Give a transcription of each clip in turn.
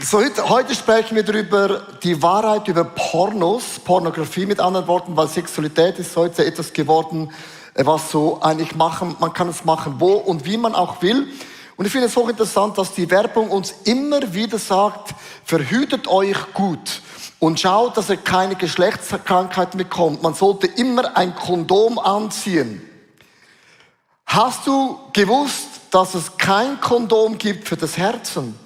So, heute sprechen wir darüber, die Wahrheit über Pornografie mit anderen Worten, weil Sexualität ist heute etwas geworden, was so eigentlich man kann es machen, wo und wie man auch will. Und ich finde es hochinteressant, dass die Werbung uns immer wieder sagt, verhütet euch gut und schaut, dass ihr keine Geschlechtskrankheiten bekommt. Man sollte immer ein Kondom anziehen. Hast du gewusst, dass es kein Kondom gibt für das Herzen?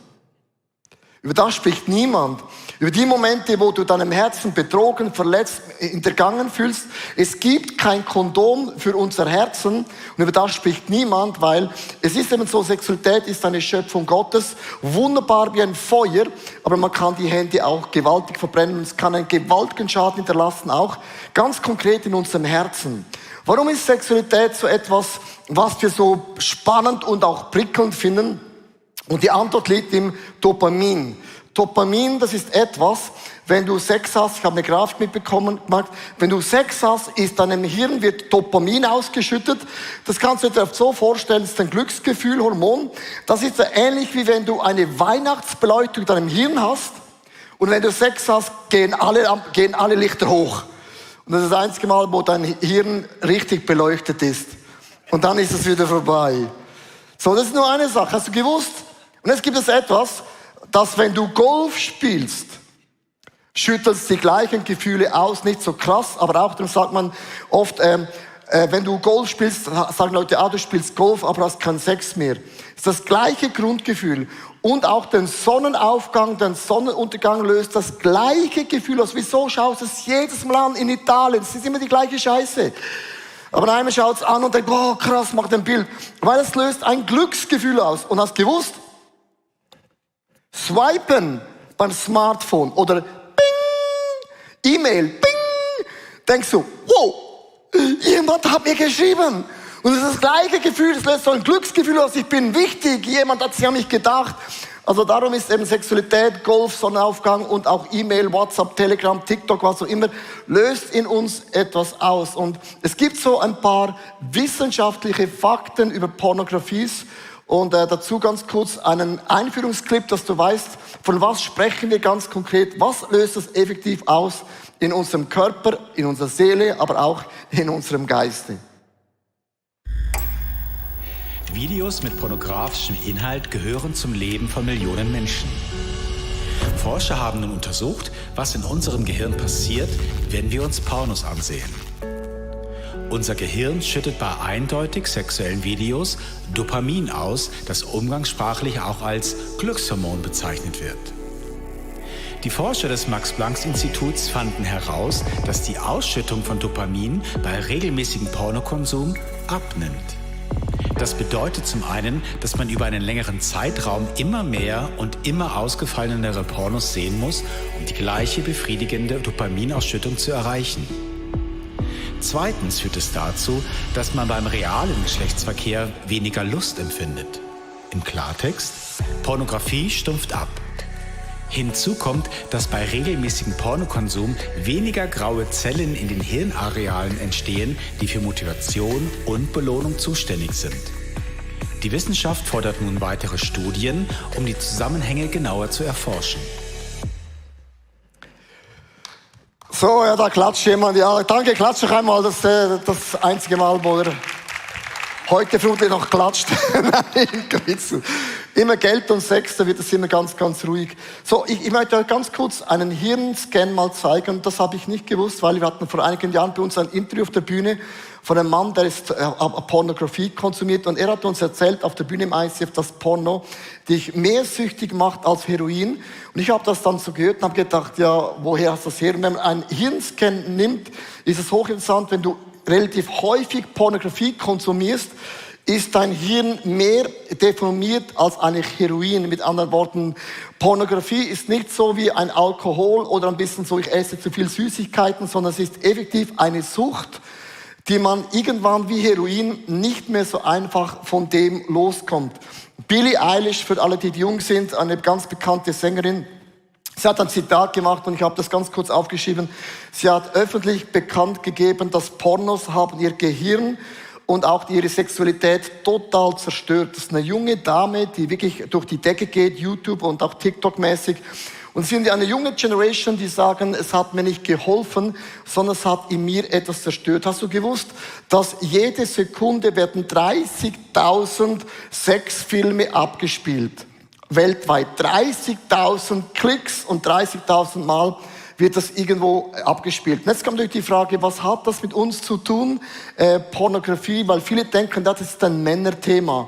Über das spricht niemand. Über die Momente, wo du deinem Herzen betrogen, verletzt, hintergangen fühlst. Es gibt kein Kondom für unser Herzen. Und über das spricht niemand, weil es ist eben so, Sexualität ist eine Schöpfung Gottes. Wunderbar wie ein Feuer. Aber man kann die Hände auch gewaltig verbrennen. Es kann einen gewaltigen Schaden hinterlassen, auch ganz konkret in unserem Herzen. Warum ist Sexualität so etwas, was wir so spannend und auch prickelnd finden? Und die Antwort liegt im Dopamin. Dopamin, das ist etwas, wenn du Sex hast, ich habe eine Grafik mitbekommen, wenn du Sex hast, ist deinem Hirn wird Dopamin ausgeschüttet. Das kannst du dir so vorstellen, das ist ein Glücksgefühlhormon. Das ist so ähnlich wie wenn du eine Weihnachtsbeleuchtung in deinem Hirn hast. Und wenn du Sex hast, gehen alle Lichter hoch. Und das ist das einzige Mal, wo dein Hirn richtig beleuchtet ist. Und dann ist es wieder vorbei. So, das ist nur eine Sache. Hast du gewusst? Und jetzt gibt es etwas, dass wenn du Golf spielst, schüttelst die gleichen Gefühle aus, nicht so krass, aber auch, darum sagt man oft, wenn du Golf spielst, sagen Leute, du spielst Golf, aber hast keinen Sex mehr. Das ist das gleiche Grundgefühl. Und auch den Sonnenaufgang, den Sonnenuntergang löst das gleiche Gefühl aus. Wieso schaust du es jedes Mal an in Italien? Es ist immer die gleiche Scheiße. Aber einmal schaut es an und denkt, boah, krass, macht ein Bild. Weil es löst ein Glücksgefühl aus. Und hast gewusst? Swipen beim Smartphone oder Bing, E-Mail, Bing, denkst du, wow, jemand hat mir geschrieben. Und es ist das gleiche Gefühl, es löst so ein Glücksgefühl aus, ich bin wichtig, jemand hat sich an mich gedacht. Also darum ist eben Sexualität, Golf, Sonnenaufgang und auch E-Mail, WhatsApp, Telegram, TikTok, was auch immer, löst in uns etwas aus. Und es gibt so ein paar wissenschaftliche Fakten über Pornografies. Und dazu ganz kurz einen Einführungsclip, dass du weißt, von was sprechen wir ganz konkret, was löst das effektiv aus in unserem Körper, in unserer Seele, aber auch in unserem Geiste. Videos mit pornografischem Inhalt gehören zum Leben von Millionen Menschen. Forscher haben nun untersucht, was in unserem Gehirn passiert, wenn wir uns Pornos ansehen. Unser Gehirn schüttet bei eindeutig sexuellen Videos Dopamin aus, das umgangssprachlich auch als Glückshormon bezeichnet wird. Die Forscher des Max-Planck-Instituts fanden heraus, dass die Ausschüttung von Dopamin bei regelmäßigem Pornokonsum abnimmt. Das bedeutet zum einen, dass man über einen längeren Zeitraum immer mehr und immer ausgefallenere Pornos sehen muss, um die gleiche befriedigende Dopaminausschüttung zu erreichen. Zweitens führt es dazu, dass man beim realen Geschlechtsverkehr weniger Lust empfindet. Im Klartext, Pornografie stumpft ab. Hinzu kommt, dass bei regelmäßigem Pornokonsum weniger graue Zellen in den Hirnarealen entstehen, die für Motivation und Belohnung zuständig sind. Die Wissenschaft fordert nun weitere Studien, um die Zusammenhänge genauer zu erforschen. So, ja, da klatscht jemand. Ja, danke, klatscht doch einmal. Das ist das einzige Mal, wo er heute vermutlich noch klatscht. Nein, Gritzel. Immer Geld und Sex, da wird es immer ganz, ganz ruhig. So, ich möchte euch ganz kurz einen Hirnscan mal zeigen. Und das habe ich nicht gewusst, weil wir hatten vor einigen Jahren bei uns ein Interview auf der Bühne von einem Mann, der ist Pornografie konsumiert. Und er hat uns erzählt auf der Bühne im ICF, dass Porno dich mehr süchtig macht als Heroin. Und ich habe das dann so gehört und habe gedacht, ja, woher hast du das her? Und wenn man einen Hirnscan nimmt, ist es hochinteressant, wenn du relativ häufig Pornografie konsumierst, ist dein Hirn mehr deformiert als eigentlich Heroin. Mit anderen Worten, Pornografie ist nicht so wie ein Alkohol oder ein bisschen so, ich esse zu viel Süßigkeiten, sondern es ist effektiv eine Sucht, die man irgendwann wie Heroin nicht mehr so einfach von dem loskommt. Billie Eilish, für alle, die jung sind, eine ganz bekannte Sängerin, sie hat ein Zitat gemacht und ich habe das ganz kurz aufgeschrieben. Sie hat öffentlich bekannt gegeben, dass Pornos haben ihr Gehirn und auch ihre Sexualität total zerstört. Das ist eine junge Dame, die wirklich durch die Decke geht, YouTube und auch TikTok-mäßig. Und sie sind eine junge Generation, die sagen, es hat mir nicht geholfen, sondern es hat in mir etwas zerstört. Hast du gewusst, dass jede Sekunde werden 30.000 Sexfilme abgespielt? Weltweit 30.000 Klicks und 30.000 Mal wird das irgendwo abgespielt. Und jetzt kommt natürlich die Frage, was hat das mit uns zu tun? Pornografie, weil viele denken, das ist ein Männerthema.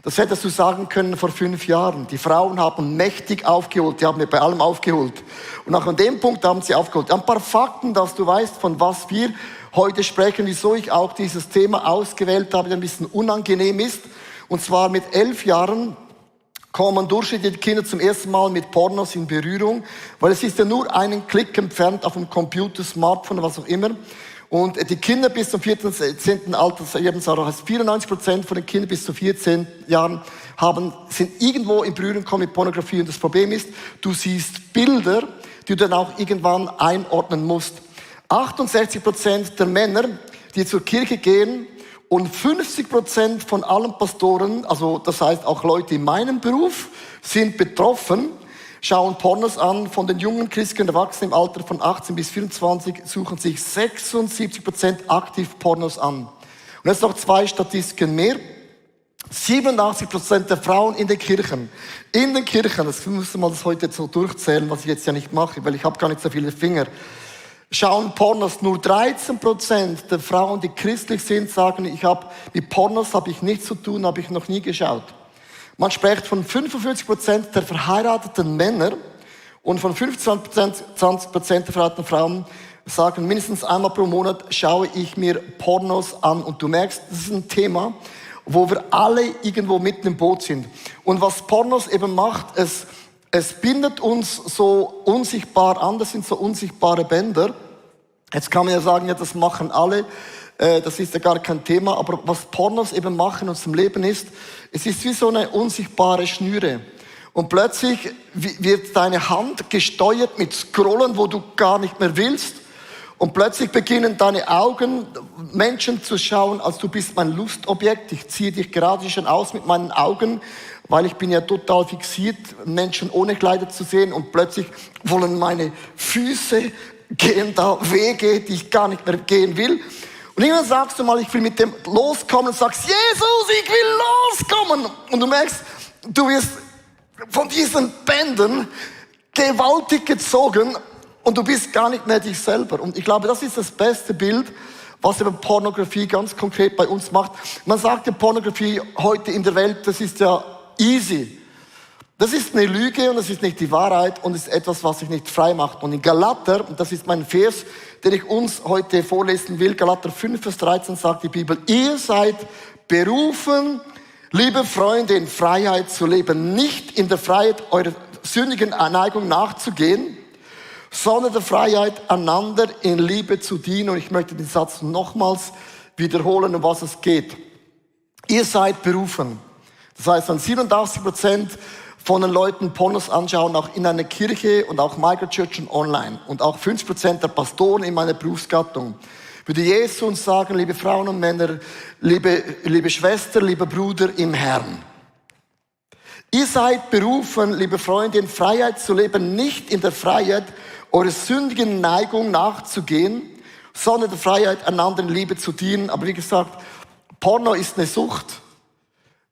Das hättest du sagen können vor 5 Jahren. Die Frauen haben mächtig aufgeholt, die haben mir bei allem aufgeholt. Und auch an dem Punkt haben sie aufgeholt. Ein paar Fakten, dass du weißt, von was wir heute sprechen, wieso ich auch dieses Thema ausgewählt habe, das ein bisschen unangenehm ist. Und zwar mit 11 Jahren kommen durchschnittliche Kinder zum ersten Mal mit Pornos in Berührung, weil es ist ja nur einen Klick entfernt auf dem Computer, Smartphone, was auch immer. Und die Kinder bis zum 14. Altersjahr, heißt 94% von den Kindern bis zu 14 Jahren sind irgendwo in Berührung gekommen mit Pornografie. Und das Problem ist, du siehst Bilder, die du dann auch irgendwann einordnen musst. 68% der Männer, die zur Kirche gehen, und 50% von allen Pastoren, also das heißt auch Leute in meinem Beruf, sind betroffen, schauen Pornos an. Von den jungen christlichen Erwachsenen im Alter von 18 bis 24 suchen sich 76% aktiv Pornos an. Und jetzt noch 2 Statistiken mehr. 87% der Frauen in den Kirchen, das müsste man das heute so durchzählen, was ich jetzt ja nicht mache, weil ich habe gar nicht so viele Finger, schauen Pornos. Nur 13% der Frauen, die christlich sind, sagen, mit Pornos habe ich nichts zu tun, habe ich noch nie geschaut. Man spricht von 45% der verheirateten Männer und von 20% der verheirateten Frauen sagen, mindestens einmal pro Monat schaue ich mir Pornos an. Und du merkst, das ist ein Thema, wo wir alle irgendwo mitten im Boot sind. Und was Pornos eben macht, es bindet uns so unsichtbar an, das sind so unsichtbare Bänder. Jetzt kann man ja sagen, ja, das machen alle, das ist ja gar kein Thema, aber was Pornos eben machen in unserem Leben ist, es ist wie so eine unsichtbare Schnüre. Und plötzlich wird deine Hand gesteuert mit Scrollen, wo du gar nicht mehr willst. Und plötzlich beginnen deine Augen, Menschen zu schauen, als du bist mein Lustobjekt. Ich ziehe dich gerade schon aus mit meinen Augen, weil ich bin ja total fixiert, Menschen ohne Kleider zu sehen. Und plötzlich wollen meine Füße gehen da Wege, die ich gar nicht mehr gehen will. Und irgendwann sagst du mal, ich will mit dem loskommen und sagst, Jesus, ich will loskommen. Und du merkst, du wirst von diesen Bändern gewaltig gezogen und du bist gar nicht mehr dich selber. Und ich glaube, das ist das beste Bild, was eben Pornografie ganz konkret bei uns macht. Man sagt ja, Pornografie heute in der Welt, das ist ja easy. Das ist eine Lüge und das ist nicht die Wahrheit und ist etwas, was sich nicht frei macht. Und in Galater, und das ist mein Vers, den ich uns heute vorlesen will, Galater 5, Vers 13 sagt die Bibel, ihr seid berufen, liebe Freunde, in Freiheit zu leben, nicht in der Freiheit eurer sündigen Neigung nachzugehen, sondern der Freiheit, einander in Liebe zu dienen. Und ich möchte den Satz nochmals wiederholen, um was es geht. Ihr seid berufen. Das heißt, wenn 87% von den Leuten Pornos anschauen, auch in einer Kirche und auch Microchurch und online und auch 50% der Pastoren in meiner Berufsgattung, würde Jesus uns sagen, liebe Frauen und Männer, liebe Schwester, lieber Bruder im Herrn. Ihr seid berufen, liebe Freunde, in Freiheit zu leben, nicht in der Freiheit, eurer sündigen Neigung nachzugehen, sondern der Freiheit, einander in Liebe zu dienen. Aber wie gesagt, Porno ist eine Sucht.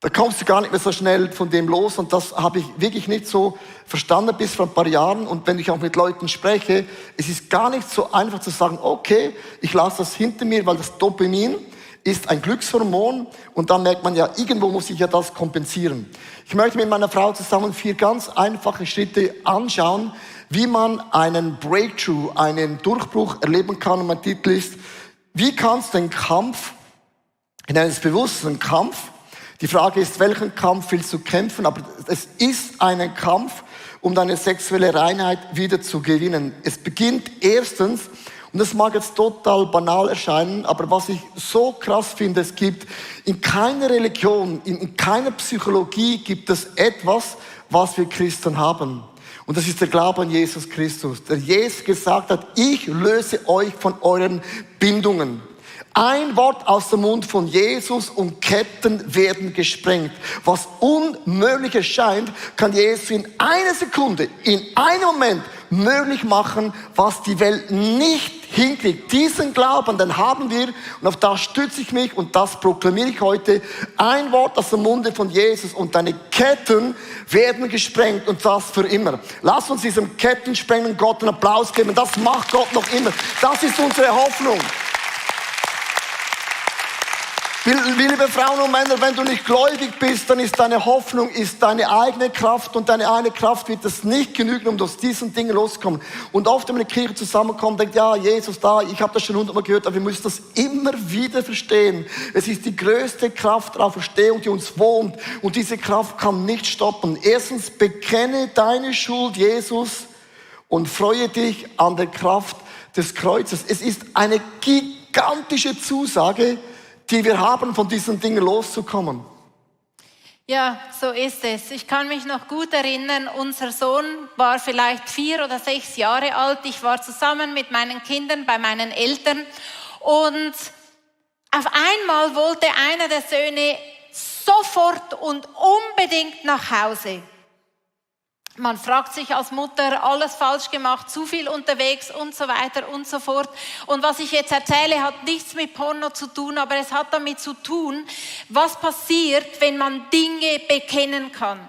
Da kommst du gar nicht mehr so schnell von dem los. Und das habe ich wirklich nicht so verstanden bis vor ein paar Jahren. Und wenn ich auch mit Leuten spreche, es ist gar nicht so einfach zu sagen, okay, ich lasse das hinter mir, weil das Dopamin ist ein Glückshormon. Und dann merkt man ja, irgendwo muss ich ja das kompensieren. Ich möchte mit meiner Frau zusammen 4 ganz einfache Schritte anschauen, wie man einen Breakthrough, einen Durchbruch erleben kann. Und mein Titel ist, wie kannst du den Kampf, in einem bewussten Kampf, die Frage ist, welchen Kampf willst du kämpfen? Aber es ist ein Kampf, um deine sexuelle Reinheit wieder zu gewinnen. Es beginnt erstens, und das mag jetzt total banal erscheinen, aber was ich so krass finde, es gibt in keiner Religion, in keiner Psychologie gibt es etwas, was wir Christen haben. Und das ist der Glaube an Jesus Christus. Der Jesus gesagt hat, ich löse euch von euren Bindungen. Ein Wort aus dem Mund von Jesus und Ketten werden gesprengt. Was unmöglich erscheint, kann Jesus in einer Sekunde, in einem Moment möglich machen, was die Welt nicht hinkriegt. Diesen Glauben, den haben wir und auf das stütze ich mich und das proklamiere ich heute. Ein Wort aus dem Munde von Jesus und deine Ketten werden gesprengt und das für immer. Lass uns diesem Kettensprengen Gott einen Applaus geben. Das macht Gott noch immer. Das ist unsere Hoffnung. Liebe Frauen und Männer, wenn du nicht gläubig bist, dann ist deine Hoffnung deine eigene Kraft und deine eigene Kraft wird es nicht genügen, um aus diesen Dingen loszukommen. Und oft, wenn wir in der Kirche zusammenkommen, denkt, ja, Jesus da, ich habe das schon 100-mal gehört, aber wir müssen das immer wieder verstehen. Es ist die größte Kraft der Auferstehung, die uns wohnt und diese Kraft kann nicht stoppen. Erstens, bekenne deine Schuld, Jesus, und freue dich an der Kraft des Kreuzes. Es ist eine gigantische Zusage, die wir haben, von diesen Dingen loszukommen. Ja, so ist es. Ich kann mich noch gut erinnern, unser Sohn war vielleicht 4 oder 6 Jahre alt. Ich war zusammen mit meinen Kindern bei meinen Eltern und auf einmal wollte einer der Söhne sofort und unbedingt nach Hause. Man fragt sich als Mutter, alles falsch gemacht, zu viel unterwegs und so weiter und so fort. Und was ich jetzt erzähle, hat nichts mit Porno zu tun, aber es hat damit zu tun, was passiert, wenn man Dinge bekennen kann.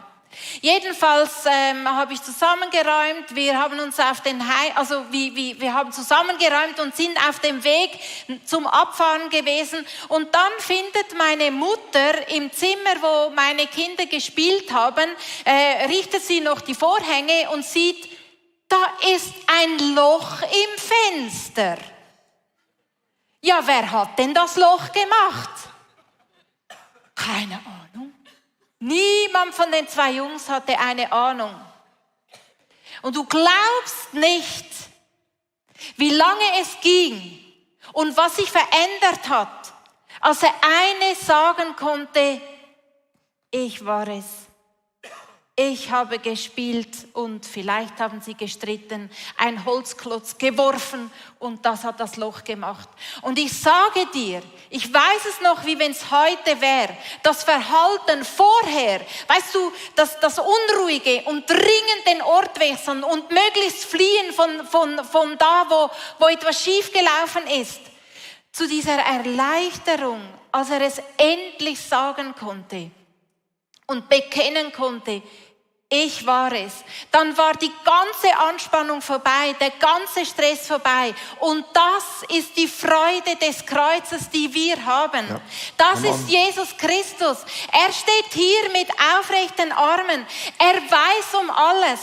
Jedenfalls habe ich zusammengeräumt, wir haben uns auf den wir haben zusammengeräumt und sind auf dem Weg zum Abfahren gewesen und dann findet meine Mutter im Zimmer, wo meine Kinder gespielt haben, richtet sie noch die Vorhänge und sieht, da ist ein Loch im Fenster. Ja, wer hat denn das Loch gemacht? Keine Ahnung. Niemand von den 2 Jungs hatte eine Ahnung. Und du glaubst nicht, wie lange es ging und was sich verändert hat, als er eines sagen konnte, ich war es. Ich habe gespielt und vielleicht haben sie gestritten, ein Holzklotz geworfen und das hat das Loch gemacht. Und ich sage dir, ich weiß es noch, wie wenn es heute wäre, das Verhalten vorher, weißt du, das Unruhige und dringend den Ort wechseln und möglichst fliehen von da, wo etwas schiefgelaufen ist, zu dieser Erleichterung, als er es endlich sagen konnte und bekennen konnte, ich war es. Dann war die ganze Anspannung vorbei, der ganze Stress vorbei. Und das ist die Freude des Kreuzes, die wir haben. Ja. Das ist Jesus Christus. Er steht hier mit aufrechten Armen. Er weiß um alles.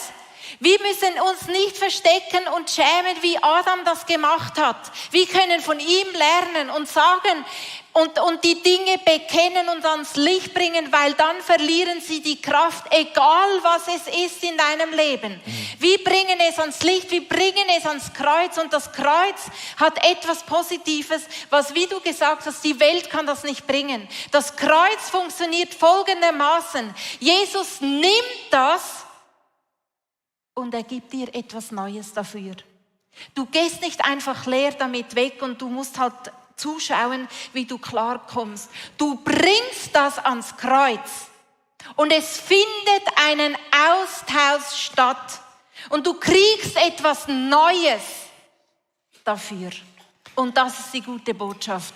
Wir müssen uns nicht verstecken und schämen, wie Adam das gemacht hat. Wir können von ihm lernen und sagen und die Dinge bekennen und ans Licht bringen, weil dann verlieren sie die Kraft, egal was es ist in deinem Leben. Wir bringen es ans Licht, wir bringen es ans Kreuz und das Kreuz hat etwas Positives, was, wie du gesagt hast, die Welt kann das nicht bringen. Das Kreuz funktioniert folgendermaßen. Jesus nimmt das und er gibt dir etwas Neues dafür. Du gehst nicht einfach leer damit weg und du musst halt zuschauen, wie du klarkommst. Du bringst das ans Kreuz und es findet einen Austausch statt und du kriegst etwas Neues dafür. Und das ist die gute Botschaft.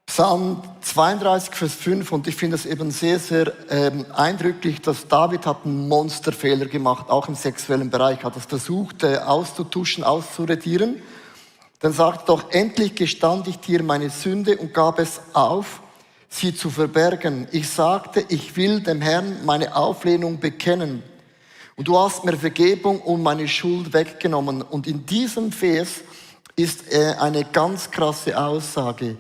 Psalm 32, Vers 5, und ich finde es eben sehr, sehr eindrücklich, dass David hat einen Monsterfehler gemacht, auch im sexuellen Bereich, hat es versucht auszutuschen, auszuredieren. Dann sagt doch, endlich gestand ich dir meine Sünde und gab es auf, sie zu verbergen. Ich sagte, ich will dem Herrn meine Auflehnung bekennen. Und du hast mir Vergebung und meine Schuld weggenommen. Und in diesem Vers ist eine ganz krasse Aussage.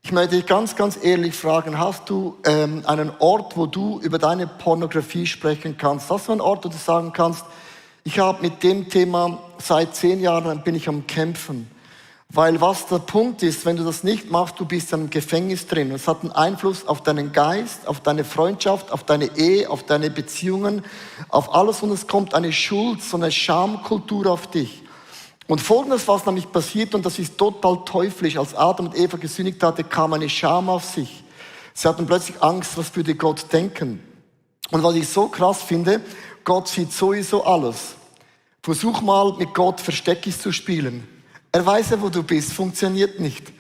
Ich möchte dich ganz, ganz ehrlich fragen, hast du einen Ort, wo du über deine Pornografie sprechen kannst? Hast du einen Ort, wo du sagen kannst, ich habe mit dem Thema seit 10 Jahren bin ich am Kämpfen. Weil was der Punkt ist, wenn du das nicht machst, du bist im Gefängnis drin. Es hat einen Einfluss auf deinen Geist, auf deine Freundschaft, auf deine Ehe, auf deine Beziehungen, auf alles. Und es kommt eine Schuld, so eine Schamkultur auf dich. Und Folgendes, was nämlich passiert, und das ist total teuflisch, als Adam und Eva gesündigt hatte, kam eine Scham auf sich. Sie hatten plötzlich Angst, was würde Gott denken. Und was ich so krass finde, Gott sieht sowieso alles. Versuch mal mit Gott Versteckis zu spielen. Er weiß ja, wo du bist, funktioniert nicht.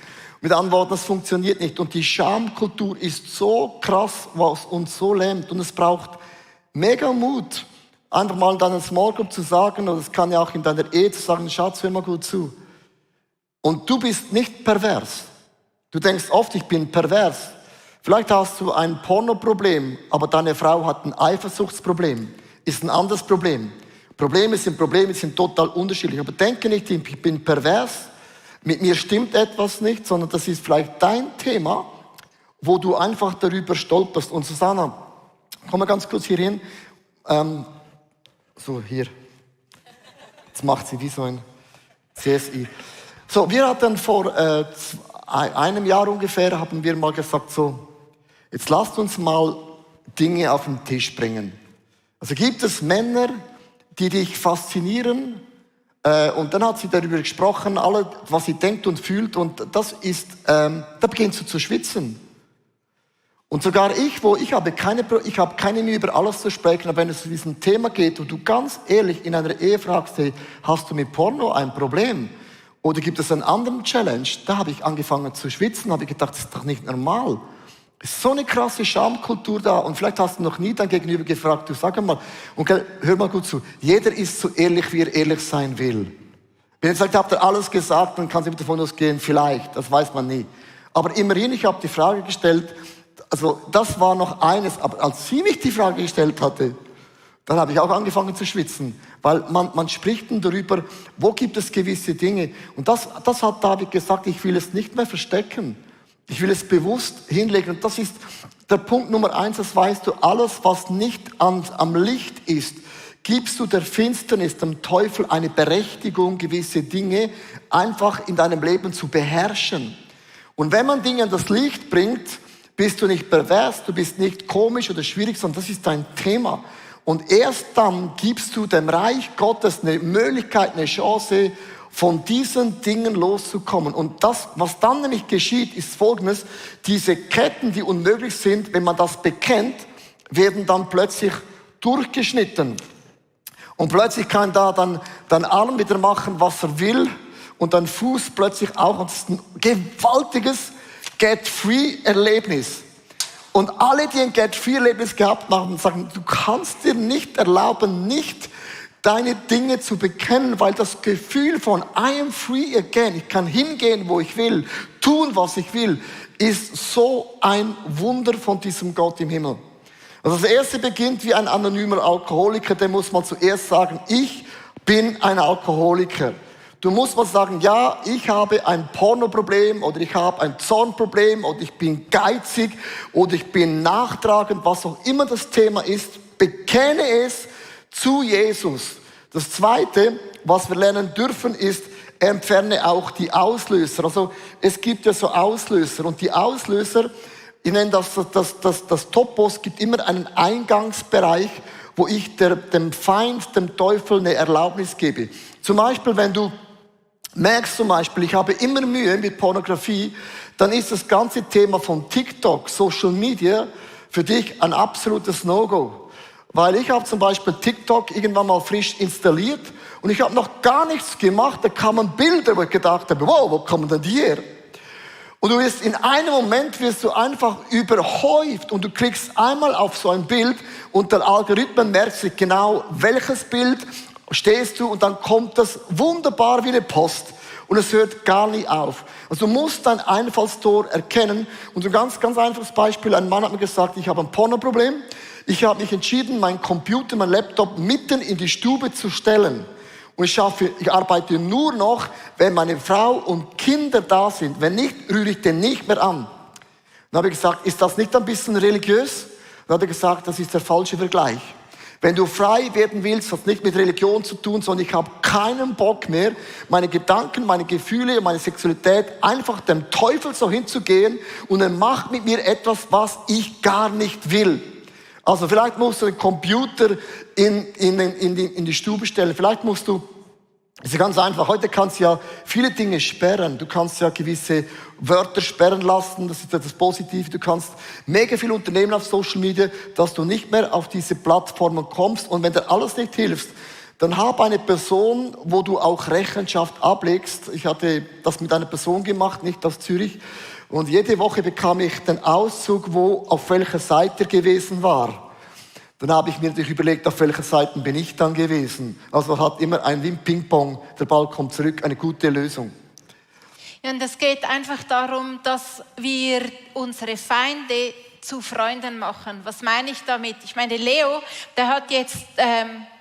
Mit anderen Worten, das funktioniert nicht. Und die Schamkultur ist so krass, was uns so lähmt. Und es braucht mega Mut, einfach mal in deiner Small Group zu sagen, oder es kann ja auch in deiner Ehe zu sagen, Schatz, hör mal gut zu. Und du bist nicht pervers. Du denkst oft, ich bin pervers. Vielleicht hast du ein Pornoproblem, aber deine Frau hat ein Eifersuchtsproblem. Ist ein anderes Problem. Probleme sind total unterschiedlich. Aber denke nicht, ich bin pervers, mit mir stimmt etwas nicht, sondern das ist vielleicht dein Thema, wo du einfach darüber stolperst. Und Susanna, komm mal ganz kurz hier hin. So, hier. Jetzt macht sie wie so ein CSI. So, wir hatten vor einem Jahr ungefähr, haben wir mal gesagt, so, jetzt lasst uns mal Dinge auf den Tisch bringen. Also gibt es Männer, die dich faszinieren, und dann hat sie darüber gesprochen, alles, was sie denkt und fühlt, und das ist, da beginnst du zu schwitzen. Und sogar ich habe keine Mühe, über alles zu sprechen, aber wenn es zu diesem Thema geht und du ganz ehrlich in einer Ehe fragst, hey, hast du mit Porno ein Problem? Oder gibt es einen anderen Challenge? Da habe ich angefangen zu schwitzen, habe ich gedacht, das ist doch nicht normal. Es ist so eine krasse Schamkultur da, und vielleicht hast du noch nie dein Gegenüber gefragt, du sag mal, und hör mal gut zu, jeder ist so ehrlich, wie er ehrlich sein will. Wenn ihr sagt, habt ihr alles gesagt, dann kann sie davon ausgehen, vielleicht, das weiß man nie. Aber immerhin, ich habe die Frage gestellt, also das war noch eines, aber als sie mich die Frage gestellt hatte, dann habe ich auch angefangen zu schwitzen, weil man spricht dann darüber, wo gibt es gewisse Dinge. Und das hat David gesagt, ich will es nicht mehr verstecken. Ich will es bewusst hinlegen. Und das ist der Punkt Nummer 1, das weißt du, alles, was nicht am Licht ist, gibst du der Finsternis, dem Teufel, eine Berechtigung, gewisse Dinge einfach in deinem Leben zu beherrschen. Und wenn man Dinge an das Licht bringt, bist du nicht pervers, du bist nicht komisch oder schwierig, sondern das ist dein Thema. Und erst dann gibst du dem Reich Gottes eine Möglichkeit, eine Chance, von diesen Dingen loszukommen. Und das, was dann nämlich geschieht, ist Folgendes: Diese Ketten, die unmöglich sind, wenn man das bekennt, werden dann plötzlich durchgeschnitten. Und plötzlich kann da dann Arm wieder machen, was er will, und dein Fuß plötzlich auch. Und das ist ein gewaltiges Get-Free-Erlebnis. Und alle, die ein Get-Free-Erlebnis gehabt haben, sagen, du kannst dir nicht erlauben, nicht deine Dinge zu bekennen, weil das Gefühl von I am free again, ich kann hingehen, wo ich will, tun, was ich will, ist so ein Wunder von diesem Gott im Himmel. Also das erste beginnt wie ein anonymer Alkoholiker, der muss mal zuerst sagen, ich bin ein Alkoholiker. Du musst mal sagen, ja, ich habe ein Pornoproblem oder ich habe ein Zornproblem oder ich bin geizig oder ich bin nachtragend, was auch immer das Thema ist, bekenne es zu Jesus. Das Zweite, was wir lernen dürfen, ist, entferne auch die Auslöser. Also es gibt ja so Auslöser, und die Auslöser, ich nenne das Topos, gibt immer einen Eingangsbereich, wo ich dem Feind, dem Teufel eine Erlaubnis gebe. Zum Beispiel, wenn du merkst, ich habe immer Mühe mit Pornografie, dann ist das ganze Thema von TikTok, Social Media, für dich ein absolutes No-Go. Weil ich habe zum Beispiel TikTok irgendwann mal frisch installiert und ich habe noch gar nichts gemacht, da kamen Bilder, wo ich gedacht habe, wow, wo kommen denn die her? Und du wirst in einem Moment einfach überhäuft, und du klickst einmal auf so ein Bild und der Algorithmus merkt sich genau, welches Bild stehst du, und dann kommt das wunderbar wie eine Post. Und es hört gar nie auf. Also du musst dein Einfallstor erkennen. Und so ein ganz, ganz einfaches Beispiel. Ein Mann hat mir gesagt, ich habe ein Pornoproblem. Ich habe mich entschieden, meinen Computer, meinen Laptop mitten in die Stube zu stellen. Und ich arbeite nur noch, wenn meine Frau und Kinder da sind. Wenn nicht, rühre ich den nicht mehr an. Dann habe ich gesagt, ist das nicht ein bisschen religiös? Dann hat er gesagt, das ist der falsche Vergleich. Wenn du frei werden willst, hat nicht mit Religion zu tun, sondern ich habe keinen Bock mehr, meine Gedanken, meine Gefühle, meine Sexualität einfach dem Teufel so hinzugehen, und er macht mit mir etwas, was ich gar nicht will. Also vielleicht musst du den Computer in die Stube stellen, vielleicht musst du Es ist ganz einfach. Heute kannst du ja viele Dinge sperren. Du kannst ja gewisse Wörter sperren lassen. Das ist ja das Positive. Du kannst mega viel unternehmen auf Social Media, dass du nicht mehr auf diese Plattformen kommst. Und wenn dir alles nicht hilft, dann hab eine Person, wo du auch Rechenschaft ablegst. Ich hatte das mit einer Person gemacht, nicht aus Zürich. Und jede Woche bekam ich den Auszug, wo auf welcher Seite er gewesen war. Dann habe ich mir natürlich überlegt, auf welcher Seite bin ich dann gewesen. Also hat immer ein wie ein Ping-Pong, der Ball kommt zurück, eine gute Lösung. Ja, und es geht einfach darum, dass wir unsere Feinde zu Freunden machen. Was meine ich damit? Ich meine, Leo, der hat jetzt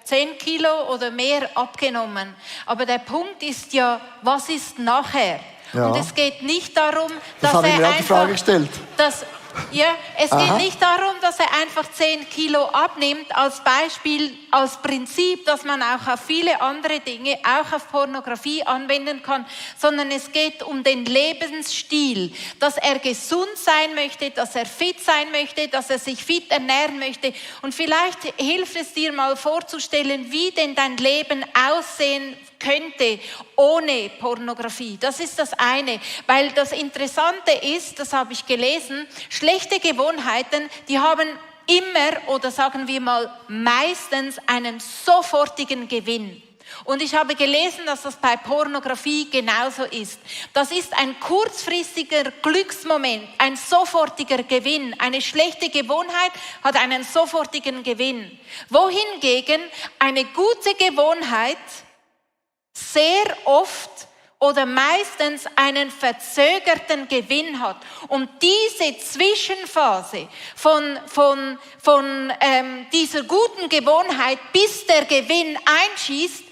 10 Kilo oder mehr abgenommen. Aber der Punkt ist ja, was ist nachher? Ja. Und es geht nicht darum, das dass habe ich mir er auch die einfach... Frage gestellt. Ja, es geht nicht darum, dass er einfach 10 Kilo abnimmt, als Beispiel, als Prinzip, dass man auch auf viele andere Dinge, auch auf Pornografie anwenden kann, sondern es geht um den Lebensstil, dass er gesund sein möchte, dass er fit sein möchte, dass er sich fit ernähren möchte. Und vielleicht hilft es dir mal vorzustellen, wie denn dein Leben aussehen könnte ohne Pornografie. Das ist das eine, weil das Interessante ist, das habe ich gelesen, schlechte Gewohnheiten, die haben immer oder sagen wir mal meistens einen sofortigen Gewinn. Und ich habe gelesen, dass das bei Pornografie genauso ist. Das ist ein kurzfristiger Glücksmoment, ein sofortiger Gewinn. Eine schlechte Gewohnheit hat einen sofortigen Gewinn. Wohingegen eine gute Gewohnheit sehr oft oder meistens einen verzögerten Gewinn hat. Und diese Zwischenphase von dieser guten Gewohnheit, bis der Gewinn einschießt,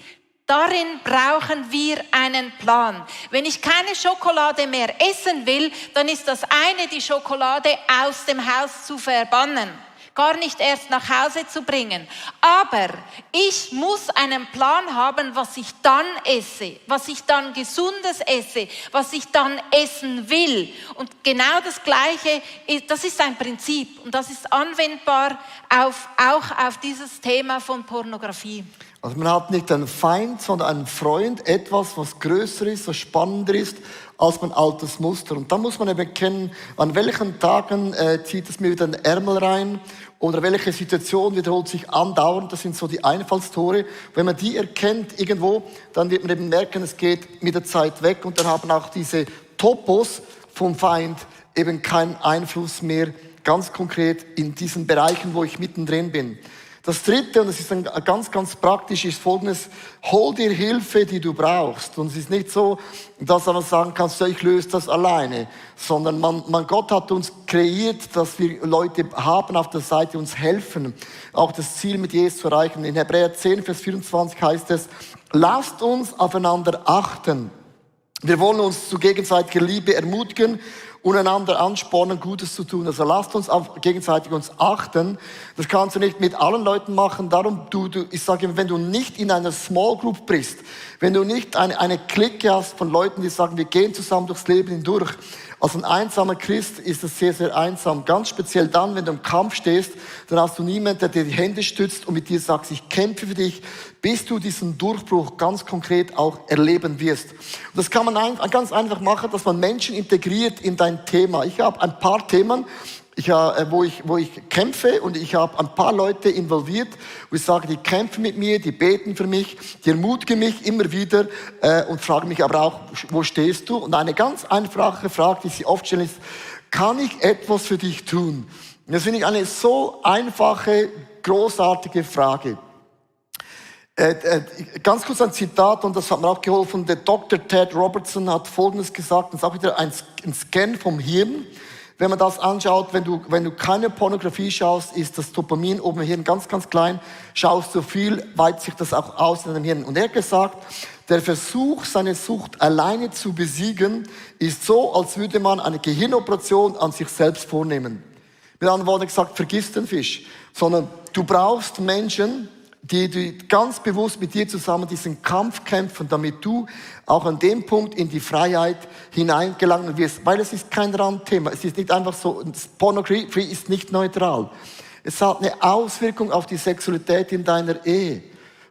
darin brauchen wir einen Plan. Wenn ich keine Schokolade mehr essen will, dann ist das eine, die Schokolade aus dem Haus zu verbannen. Gar nicht erst nach Hause zu bringen. Aber ich muss einen Plan haben, was ich dann esse, was ich dann Gesundes esse, was ich dann essen will. Und genau das Gleiche, das ist ein Prinzip und das ist anwendbar auch auf dieses Thema von Pornografie. Also man hat nicht einen Feind, sondern einen Freund, etwas, was größer ist, was spannender ist, als mein altes Muster. Und da muss man eben erkennen, an welchen Tagen zieht es mir wieder den Ärmel rein oder welche Situation wiederholt sich andauernd. Das sind so die Einfallstore. Wenn man die erkennt irgendwo, dann wird man eben merken, es geht mit der Zeit weg und dann haben auch diese Topos vom Feind eben keinen Einfluss mehr ganz konkret in diesen Bereichen, wo ich mittendrin bin. Das Dritte, und das ist dann ganz, ganz praktisch, ist Folgendes: Hol dir Hilfe, die du brauchst. Und es ist nicht so, dass man sagen kann, so, ich löse das alleine, sondern Gott hat uns kreiert, dass wir Leute haben auf der Seite, die uns helfen, auch das Ziel mit Jesus zu erreichen. In Hebräer 10, Vers 24 heißt es: Lasst uns aufeinander achten. Wir wollen uns zu gegenseitiger Liebe ermutigen und einander anspornen, Gutes zu tun. Also lasst uns gegenseitig uns achten. Das kannst du nicht mit allen Leuten machen. Darum, ich sage immer, wenn du nicht in einer Small Group bist, wenn du nicht eine Clique hast von Leuten, die sagen, wir gehen zusammen durchs Leben hindurch. Als ein einsamer Christ ist es sehr, sehr einsam. Ganz speziell dann, wenn du im Kampf stehst, dann hast du niemanden, der dir die Hände stützt und mit dir sagt, ich kämpfe für dich, bis du diesen Durchbruch ganz konkret auch erleben wirst. Und das kann man ganz einfach machen, dass man Menschen integriert in dein Thema. Ich habe ein paar Themen, wo ich kämpfe, und ich habe ein paar Leute involviert, wo ich sage, die kämpfen mit mir, die beten für mich, die ermutigen mich immer wieder und fragen mich aber auch, wo stehst du? Und eine ganz einfache Frage, die sie oft stellen, ist: Kann ich etwas für dich tun? Und das finde ich eine so einfache, großartige Frage. Ganz kurz ein Zitat, und das hat mir auch geholfen. Der Dr. Ted Robertson hat Folgendes gesagt, das ist auch wieder ein Scan vom Hirn. Wenn man das anschaut, wenn du keine Pornografie schaust, ist das Dopamin oben im Hirn ganz, ganz klein. Schaust du viel, weitet sich das auch aus in deinem Hirn. Und er hat gesagt, der Versuch, seine Sucht alleine zu besiegen, ist so, als würde man eine Gehirnoperation an sich selbst vornehmen. Mit anderen Worten gesagt, vergiss den Fisch. Sondern du brauchst Menschen, die ganz bewusst mit dir zusammen diesen Kampf kämpfen, damit du auch an dem Punkt in die Freiheit hineingelangen wirst. Weil es ist kein Randthema. Es ist nicht einfach so, Pornografie ist nicht neutral. Es hat eine Auswirkung auf die Sexualität in deiner Ehe.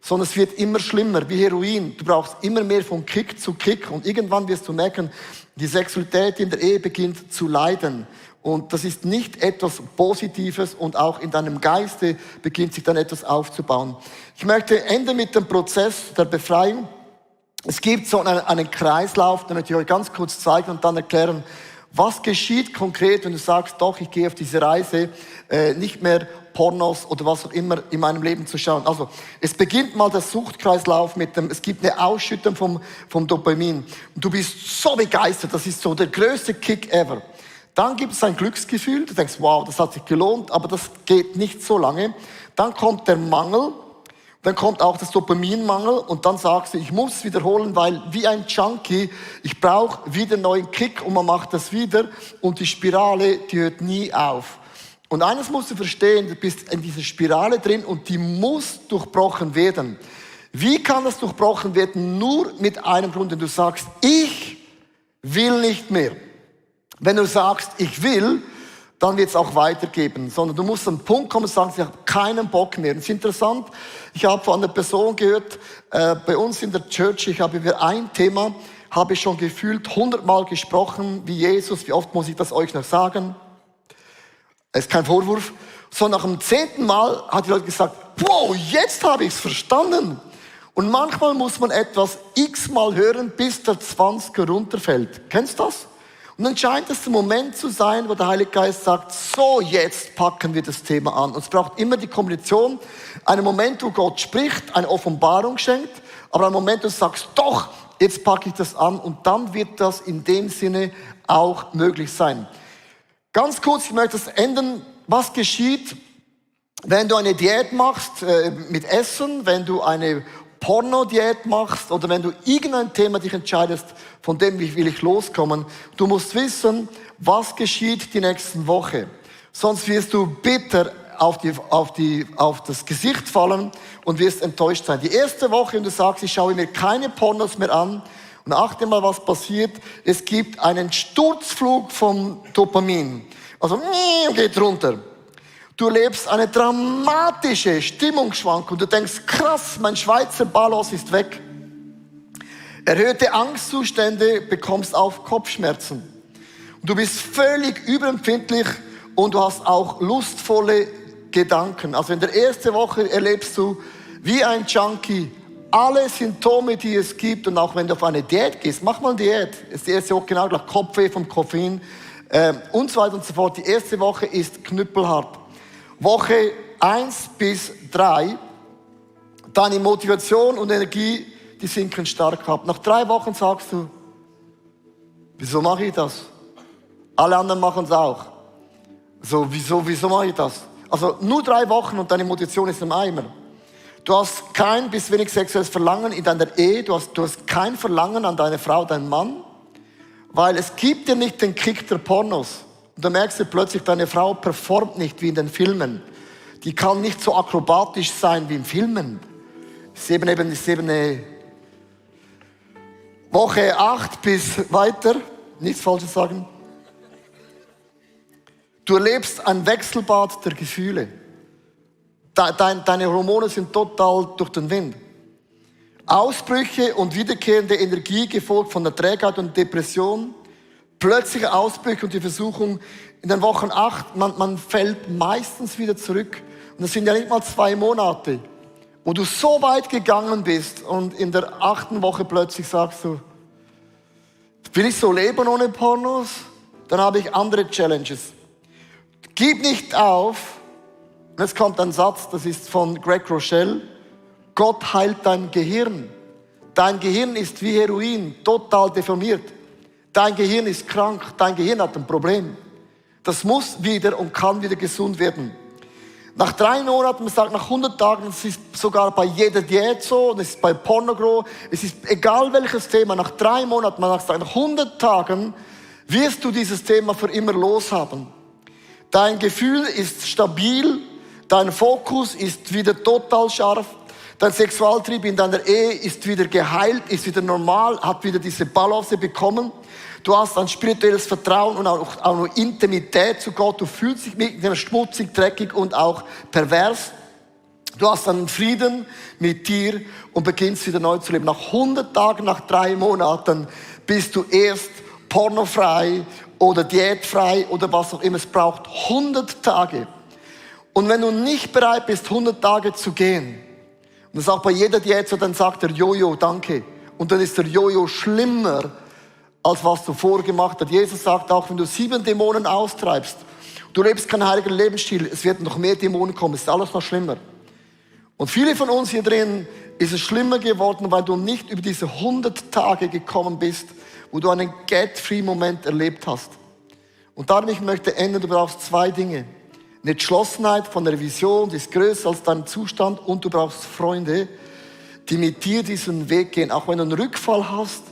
sondern es wird immer schlimmer, wie Heroin. Du brauchst immer mehr von Kick zu Kick und irgendwann wirst du merken, die Sexualität in der Ehe beginnt zu leiden. Und das ist nicht etwas Positives und auch in deinem Geiste beginnt sich dann etwas aufzubauen. Ich möchte enden mit dem Prozess der Befreiung. Es gibt so einen Kreislauf, den möchte ich euch ganz kurz zeigen und dann erklären, was geschieht konkret, wenn du sagst, doch, ich gehe auf diese Reise, nicht mehr Pornos oder was auch immer in meinem Leben zu schauen. Also, es beginnt mal der Suchtkreislauf es gibt eine Ausschüttung vom Dopamin. Und du bist so begeistert, das ist so der größte Kick ever. Dann gibt es ein Glücksgefühl, du denkst, wow, das hat sich gelohnt, aber das geht nicht so lange. Dann kommt der Mangel, dann kommt auch das Dopaminmangel und dann sagst du, ich muss wiederholen, weil wie ein Junkie, ich brauche wieder einen neuen Kick und man macht das wieder und die Spirale, die hört nie auf. Und eines musst du verstehen, du bist in dieser Spirale drin und die muss durchbrochen werden. Wie kann das durchbrochen werden? Nur mit einem Grund, wenn du sagst, ich will nicht mehr. Wenn du sagst, ich will, dann wird es auch weitergeben. Sondern du musst an den Punkt kommen und sagen, ich habe keinen Bock mehr. Das ist interessant. Ich habe von einer Person gehört, bei uns in der Church, ich habe über ein Thema, habe ich schon gefühlt 100-mal gesprochen, wie Jesus. Wie oft muss ich das euch noch sagen? Es ist kein Vorwurf. So nach dem 10. Mal hat die Leute gesagt, wow, jetzt habe ich es verstanden. Und manchmal muss man etwas x-mal hören, bis der 20er runterfällt. Kennst du das? Und dann scheint es der Moment zu sein, wo der Heilige Geist sagt, so jetzt packen wir das Thema an. Und es braucht immer die Kombination, einen Moment, wo Gott spricht, eine Offenbarung schenkt, aber einen Moment, wo du sagst, doch, jetzt packe ich das an und dann wird das in dem Sinne auch möglich sein. Ganz kurz, ich möchte das enden. Was geschieht, wenn du eine Diät machst mit Essen, wenn du eine Porno-Diät machst oder wenn du irgendein Thema dich entscheidest, von dem will ich loskommen. Du musst wissen, was geschieht die nächsten Woche. Sonst wirst du bitter auf das Gesicht fallen und wirst enttäuscht sein. Die erste Woche, wenn du sagst, ich schaue mir keine Pornos mehr an und achte mal, was passiert. Es gibt einen Sturzflug vom Dopamin. Also, geht runter. Du erlebst eine dramatische Stimmungsschwankung. Du denkst, krass, mein Schweizer Ballos ist weg. Erhöhte Angstzustände, bekommst auch Kopfschmerzen. Du bist völlig überempfindlich und du hast auch lustvolle Gedanken. Also in der ersten Woche erlebst du wie ein Junkie alle Symptome, die es gibt. Und auch wenn du auf eine Diät gehst, mach mal eine Diät. Ist die erste Woche genau gleich Kopfweh vom Koffein und so weiter und so fort. Die erste Woche ist knüppelhart. Woche 1 bis 3, deine Motivation und Energie, die sinken stark ab. Nach 3 Wochen sagst du, wieso mache ich das? Alle anderen machen es auch. So, wieso mache ich das? Also nur 3 Wochen und deine Motivation ist im Eimer. Du hast kein bis wenig sexuelles Verlangen in deiner Ehe, du hast kein Verlangen an deine Frau, deinen Mann, weil es gibt dir nicht den Kick der Pornos. Und dann merkst du plötzlich, deine Frau performt nicht wie in den Filmen. Die kann nicht so akrobatisch sein wie in Filmen. Das ist eben eine Woche 8 bis weiter, nichts Falsches sagen. Du erlebst ein Wechselbad der Gefühle. Deine Hormone sind total durch den Wind. Ausbrüche und wiederkehrende Energie, gefolgt von der Trägheit und Depression. Plötzliche Ausbrüche und die Versuchung in den Wochen 8, man fällt meistens wieder zurück. Und das sind ja nicht mal 2 Monate, wo du so weit gegangen bist und in der 8. Woche plötzlich sagst du, will ich so leben ohne Pornos? Dann habe ich andere Challenges. Gib nicht auf. Und jetzt kommt ein Satz, das ist von Greg Rochelle. Gott heilt dein Gehirn. Dein Gehirn ist wie Heroin, total deformiert. Dein Gehirn ist krank, dein Gehirn hat ein Problem. Das muss wieder und kann wieder gesund werden. Nach 3 Monaten, man sagt nach 100 Tagen, das ist sogar bei jeder Diät so, das ist bei Pornogro, es ist egal welches Thema, nach 3 Monaten, man sagt nach 100 Tagen, wirst du dieses Thema für immer loshaben. Dein Gefühl ist stabil, dein Fokus ist wieder total scharf, dein Sexualtrieb in deiner Ehe ist wieder geheilt, ist wieder normal, hat wieder diese Balance bekommen. Du hast ein spirituelles Vertrauen und auch eine Intimität zu Gott. Du fühlst dich mit dem schmutzig, dreckig und auch pervers. Du hast einen Frieden mit dir und beginnst wieder neu zu leben. Nach 100 Tagen, nach 3 Monaten bist du erst pornofrei oder diätfrei oder was auch immer. Es braucht 100 Tage. Und wenn du nicht bereit bist, 100 Tage zu gehen, und das ist auch bei jeder Diät so, dann sagt der Jojo, danke. Und dann ist der Jojo schlimmer, als was du vorgemacht hast. Jesus sagt auch, wenn du 7 Dämonen austreibst, du lebst keinen heiligen Lebensstil, es wird noch mehr Dämonen kommen, es ist alles noch schlimmer. Und viele von uns hier drin ist es schlimmer geworden, weil du nicht über diese 100 Tage gekommen bist, wo du einen Get-Free-Moment erlebt hast. Und darum, ich möchte enden, du brauchst 2 Dinge. Eine Entschlossenheit von der Vision, die ist größer als dein Zustand, und du brauchst Freunde, die mit dir diesen Weg gehen. Auch wenn du einen Rückfall hast,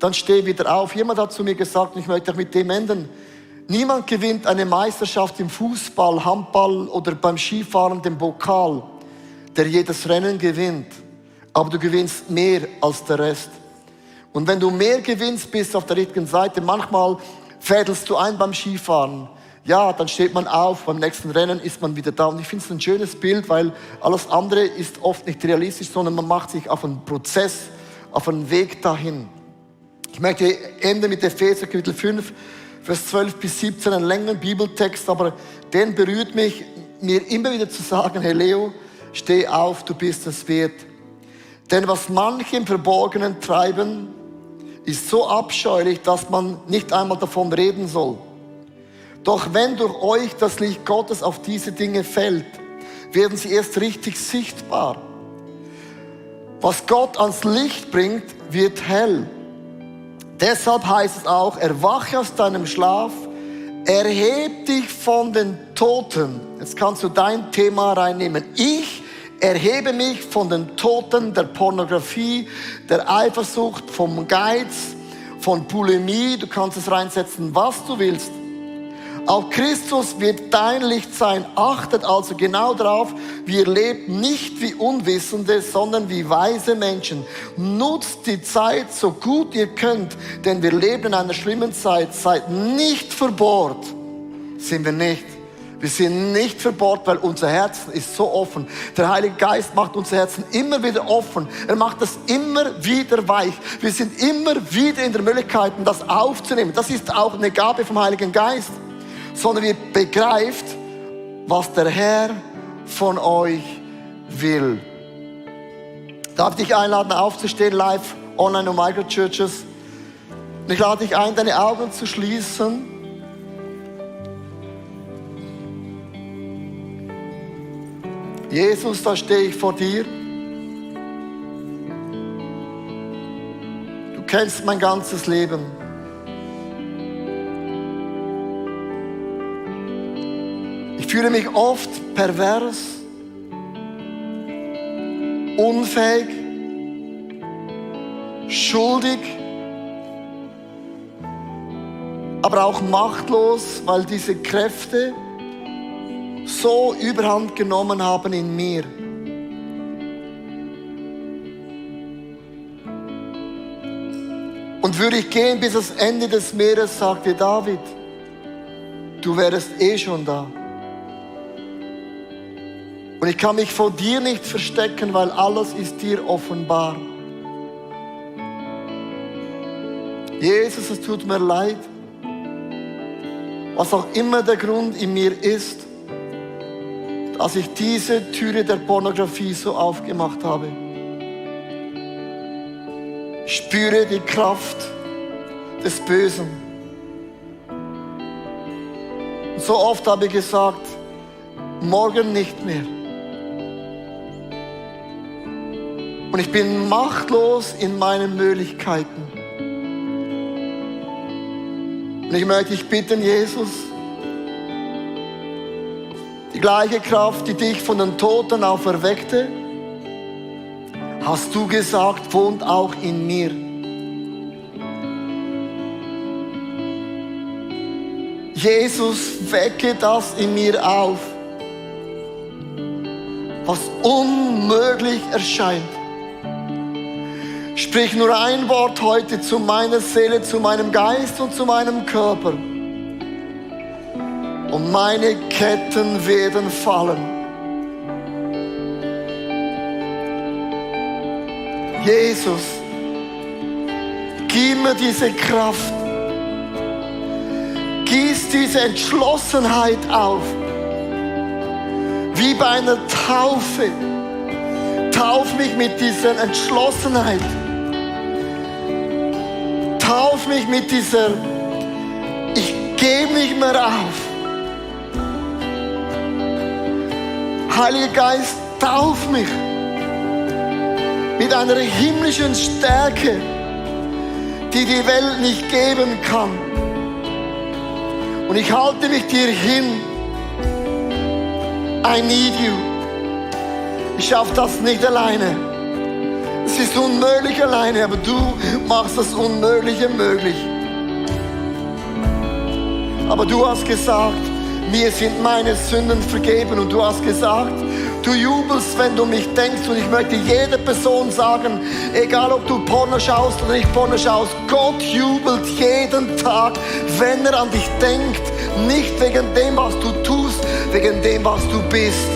dann steh wieder auf. Jemand hat zu mir gesagt, und ich möchte auch mit dem enden, niemand gewinnt eine Meisterschaft im Fußball, Handball oder beim Skifahren den Pokal, der jedes Rennen gewinnt. Aber du gewinnst mehr als der Rest. Und wenn du mehr gewinnst, bist auf der richtigen Seite. Manchmal fädelst du ein beim Skifahren. Ja, dann steht man auf, beim nächsten Rennen ist man wieder da. Und ich finde es ein schönes Bild, weil alles andere ist oft nicht realistisch, sondern man macht sich auf einen Prozess, auf einen Weg dahin. Ich möchte enden mit Epheser Kapitel 5, Vers 12 bis 17, einen längeren Bibeltext, aber den berührt mich, mir immer wieder zu sagen, hey Leo, steh auf, du bist es wert. Denn was manche im Verborgenen treiben, ist so abscheulich, dass man nicht einmal davon reden soll. Doch wenn durch euch das Licht Gottes auf diese Dinge fällt, werden sie erst richtig sichtbar. Was Gott ans Licht bringt, wird hell. Deshalb heißt es auch, erwache aus deinem Schlaf, erheb dich von den Toten. Jetzt kannst du dein Thema reinnehmen. Ich erhebe mich von den Toten der Pornografie, der Eifersucht, vom Geiz, von Bulimie. Du kannst es reinsetzen, was du willst. Auch Christus wird dein Licht sein. Achtet also genau darauf, wir leben nicht wie Unwissende, sondern wie weise Menschen. Nutzt die Zeit so gut ihr könnt, denn wir leben in einer schlimmen Zeit. Seid nicht verbohrt. Sind wir nicht. Wir sind nicht verbohrt, weil unser Herz ist so offen. Der Heilige Geist macht unser Herzen immer wieder offen. Er macht das immer wieder weich. Wir sind immer wieder in der Möglichkeit, das aufzunehmen. Das ist auch eine Gabe vom Heiligen Geist. Sondern wir begreift, was der Herr von euch will. Darf ich dich einladen, aufzustehen, live, online und Microchurches. Und ich lade dich ein, deine Augen zu schließen. Jesus, da stehe ich vor dir. Du kennst mein ganzes Leben. Ich fühle mich oft pervers, unfähig, schuldig, aber auch machtlos, weil diese Kräfte so Überhand genommen haben in mir. Und würde ich gehen bis ans Ende des Meeres, sagte David, du wärst eh schon da. Und ich kann mich vor dir nicht verstecken, weil alles ist dir offenbar. Jesus, es tut mir leid, was auch immer der Grund in mir ist, dass ich diese Türe der Pornografie so aufgemacht habe. Ich spüre die Kraft des Bösen. Und so oft habe ich gesagt, morgen nicht mehr. Und ich bin machtlos in meinen Möglichkeiten. Und ich möchte dich bitten, Jesus, die gleiche Kraft, die dich von den Toten auferweckte, hast du gesagt, wohnt auch in mir. Jesus, wecke das in mir auf, was unmöglich erscheint. Sprich nur ein Wort heute zu meiner Seele, zu meinem Geist und zu meinem Körper. Und meine Ketten werden fallen. Jesus, gib mir diese Kraft. Gieß diese Entschlossenheit auf. Wie bei einer Taufe. Tauf mich mit dieser Entschlossenheit. Tauf mich mit dieser, ich gebe nicht mehr auf. Heiliger Geist, tauf mich mit einer himmlischen Stärke, die die Welt nicht geben kann. Und ich halte mich dir hin. I need you. Ich schaffe das nicht alleine. Es ist unmöglich alleine, aber du machst das Unmögliche möglich. Aber du hast gesagt, mir sind meine Sünden vergeben. Und du hast gesagt, du jubelst, wenn du mich denkst. Und ich möchte jeder Person sagen, egal ob du Porno schaust oder nicht Porno schaust, Gott jubelt jeden Tag, wenn er an dich denkt. Nicht wegen dem, was du tust, wegen dem, was du bist.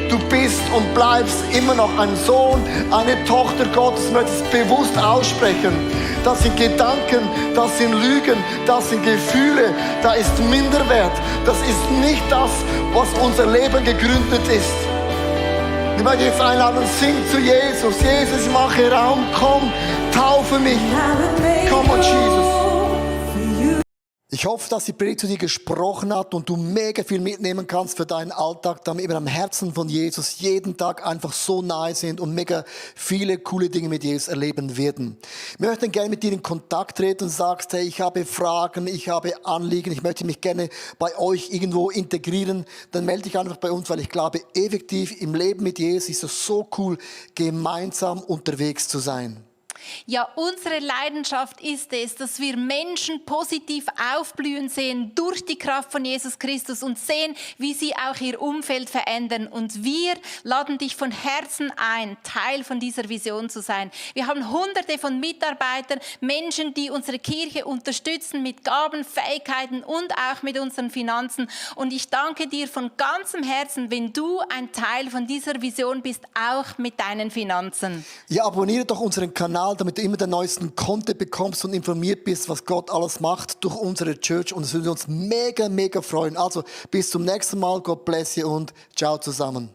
Du bist und bleibst immer noch ein Sohn, eine Tochter Gottes. Ich möchte es bewusst aussprechen. Das sind Gedanken, das sind Lügen, das sind Gefühle, da ist Minderwert. Das ist nicht das, was unser Leben gegründet ist. Ich möchte jetzt einladen, sing zu Jesus. Jesus, mache Raum, komm, taufe mich. Komm und Jesus. Ich hoffe, dass die Predigt zu dir gesprochen hat und du mega viel mitnehmen kannst für deinen Alltag, damit wir am Herzen von Jesus jeden Tag einfach so nahe sind und mega viele coole Dinge mit Jesus erleben werden. Wir möchten gerne mit dir in Kontakt treten und sagst, hey, ich habe Fragen, ich habe Anliegen, ich möchte mich gerne bei euch irgendwo integrieren, dann melde dich einfach bei uns, weil ich glaube, effektiv im Leben mit Jesus ist es so cool, gemeinsam unterwegs zu sein. Ja, unsere Leidenschaft ist es, dass wir Menschen positiv aufblühen sehen durch die Kraft von Jesus Christus und sehen, wie sie auch ihr Umfeld verändern. Und wir laden dich von Herzen ein, Teil von dieser Vision zu sein. Wir haben Hunderte von Mitarbeitern, Menschen, die unsere Kirche unterstützen mit Gaben, Fähigkeiten und auch mit unseren Finanzen. Und ich danke dir von ganzem Herzen, wenn du ein Teil von dieser Vision bist, auch mit deinen Finanzen. Ja, abonniere doch unseren Kanal, damit du immer den neuesten Content bekommst und informiert bist, was Gott alles macht durch unsere Church. Und es würde uns mega, mega freuen. Also bis zum nächsten Mal. God bless you und ciao zusammen.